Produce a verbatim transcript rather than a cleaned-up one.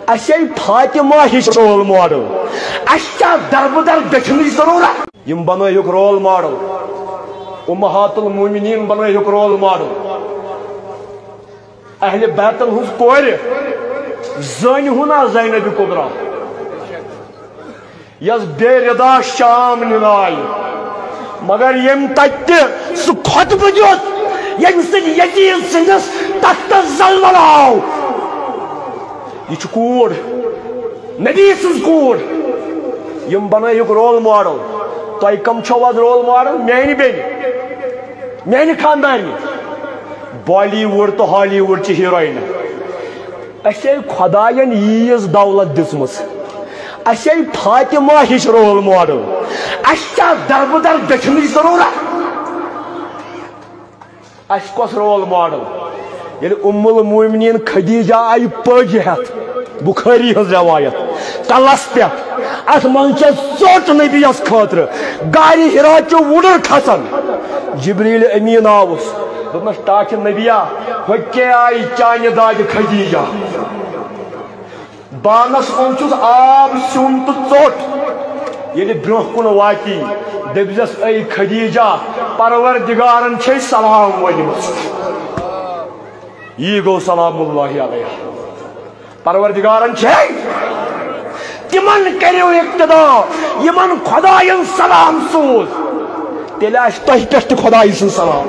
اسے فاطمہ ہِش role model. اسہِ کیٛاہ دربٕدر دٔچھنٕچ ضروٗرت؟ یِم بنٲیہُکھ رول ماڈل، امہات المومنین بنٲیہُکھ رول ماڈل۔ اہل بیتن ہٕنٛز کورِ زٲنۍ ہُن آ زینب کبریٰ، یۄس بے ردا شام نِنہٕ آیہِ، مگر ییٚمۍ تتہِ تہِ سُہ خطبہٕ دیُت، ییٚمہِ سۭتۍ یزید سٕنٛدِس تختس زلزلہٕ آو۔ یہِ چھِ کوٗر، نبی سٕنٛز کوٗر۔ یِم بنٲیہُکھ رول ماڈل۔ تۄہہِ کم چھو از رول ماڈل؟ میانہِ بیٚنہِ، میانہِ خاندارنہِ، بالی وُڈ تہٕ ہالی وُڈ چہِ ہیروینہٕ۔ اسے خداین ییٖژ دولت دِژمٕژ، اسے فاطمہ ہِش رول ماڈل، اسہِ کیٛاہ دربٕدر دٔچھنٕچ ضروٗرت؟ اسہِ کۄس رول ماڈل؟ ییٚلہِ ام المومنین خدیجہ آیہِ پٔج ہٮ۪تھ، بخاری ہٕنٛز روایت، کلس پٮ۪ٹھ، اتھ منٛز چھےٚ ژوٚٹ نبیَس خٲطرٕ، غارِ حرا چہِ وُڈٕر کھسان۔ جبریل امین آوُس، دوٚپنس، ٹاٹھہِ نبیا، ہوٚکے آیہِ چانہِ دادِ خدیجہ۔ بانس منٛز چھُس آب، سیُن تہٕ ژوٚٹ۔ ییٚلہِ برٛونٛہہ کُن واتی، دٔپزٮ۪س، اے خدیجہ، پروردگارن چھے سلام ؤنمٕژ۔ یی گوٚو سلام اللہ علیہ۔ پروردگارن چھے، تِمن کٔرِو اقتدا، یِمن خداین سلام سوٗز۔ تیٚلہِ آسہِ تۄہہِ پٮ۪ٹھ تہِ خدایہِ سُنٛد سلام۔